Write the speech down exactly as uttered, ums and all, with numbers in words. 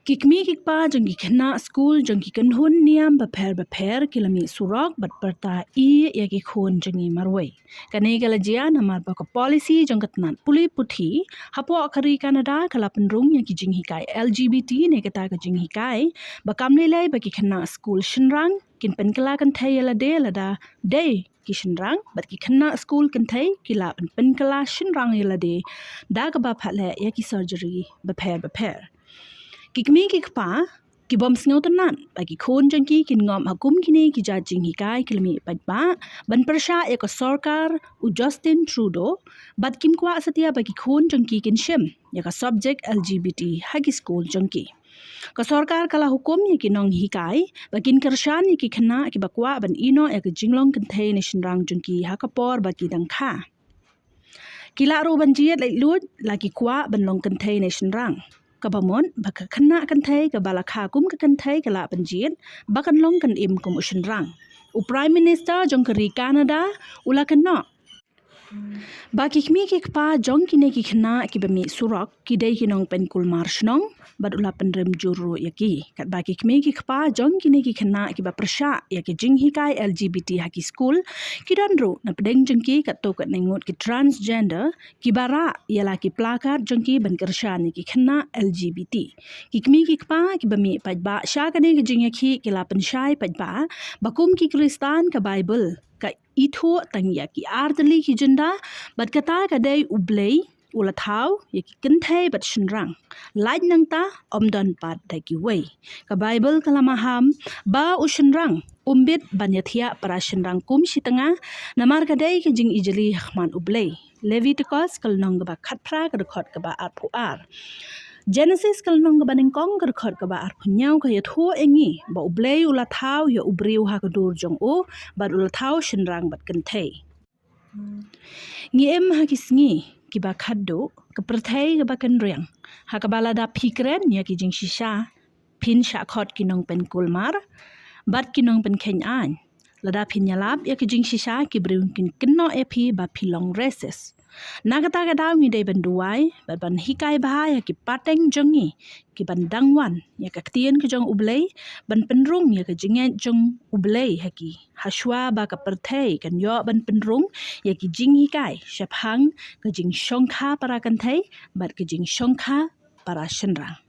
Ki kmie ki kpa jong ki khynnah skul jong ki kynhun niam bapher bapher ki la mih surok bad pyrta ïa ki khun jong ngi marwei. Kane ka la jia namar ba ka policy jong ka tnat pule puthi hapoh ka ri Canada ka la pynrung ïa ki jinghikai L G B T ne kata ka jinghikai ba kam lei lei ba ki khynnah skul shynrang kin pynkylla kynthei ïa lade lada dei ki shynrang bad ki khynnah skul kynthei ki lah ban pynkylla shynrang ïa lade da kaba phatleh ïa ki surgery bapher bapher. Ki kmie ki kpa ki bym sngewtynnat ba ki khun jong ki kin ngop ha kum kine ki jait jinghikai ki la mih paidbah ban pyrshah ïa ka sorkar u Justin Trudeau bad kim kwah satia ba ki khun jong ki kin shim ïa ka subject L G B T ha ki skul jong ki. Ka sorkar ka la hukum ïa ki nonghikai ba kin kyrshan ïa ki khynnah kiba kwah ban ïehnoh ïa ka jinglong kynthei ne shynrang jong ki ha ka por ba ki dang kha. Ki lah ruh ban jied laitluid la ki kwah ban long kynthei ne shynrang. Kaba mut ba ka khynnah kynthei kaba la kha kum ka kynthei ka lah ban jied ba kan long kan im kum u shynrang. U Prime Minister jong ka ri Canada u la kynnoh ba ki kmie ki kpa jong kine ki khynnah kiba mih surok ki dei ki nongpynkulmar shnong bad u la pynrem jur ruh ïa ki. Katba ki kmie ki kpa jong kine ki khynnah kiba pyrshah ïa ki jinghikai L G B T ha ki skul ki don ruh na pdeng jong ki katto katne ngut ki transgender kiba rah ïa la ki placard jong ki ban kyrshan ïa ki khynnah L G B T. Ki kmie ki kpa kiba mih paidbah sha kane ka jingïakhih ki la pynshai paidbah ba kum ki Khristan ka Baibl ka ithuh tang ïa ki artylli ki jynda bad kata ka dei U Blei u la thaw ïa ki kynthei bad shynrang. Lait nangta ym don pat da kiwei. Ka Baibl ka la maham ba u shynrang um bit ban ïathiah para shynrang kum shi tnga namar ka dei ka jingijli ha khmat U Blei. Leviticus ka lynnong kaba khatphra ka dkhot kaba arphew ar. Genesis ka lynnong kaba nyngkong ka dkhot kaba arphew hynñiew ka ïathuh ïa ngi ba U Blei u la thaw ïa u briew ha ka dur jong u bad u la thaw shynrang bad kynthei. Ngi im ha ki sngi kiba khatduh, ka pyrthei kaba kynriang ha kaba lada phi kren ïa ki jingshisha phin shah khot ki nongpynkulmar bad ki nongpynkheiñ aiñ. Lada phin ïalap ïa ki jingshisha ki briew kin kynnoh ïa phi ba phi long racist. Na kata ka daw ngi dei ban duwai bad ban hikai bha ïa ki pateng jong ngi ki ban dang wan ïa ka ktien ka jong U Blei ban pynrung ïa ka jingngeit jong U Blei ha ki. Hashwa ba ka pyrthei kan ïoh ban pynrung ïa ki jinghikai shaphang ka jingshongkha para kynthei bad ka jingshongkha para shynrang.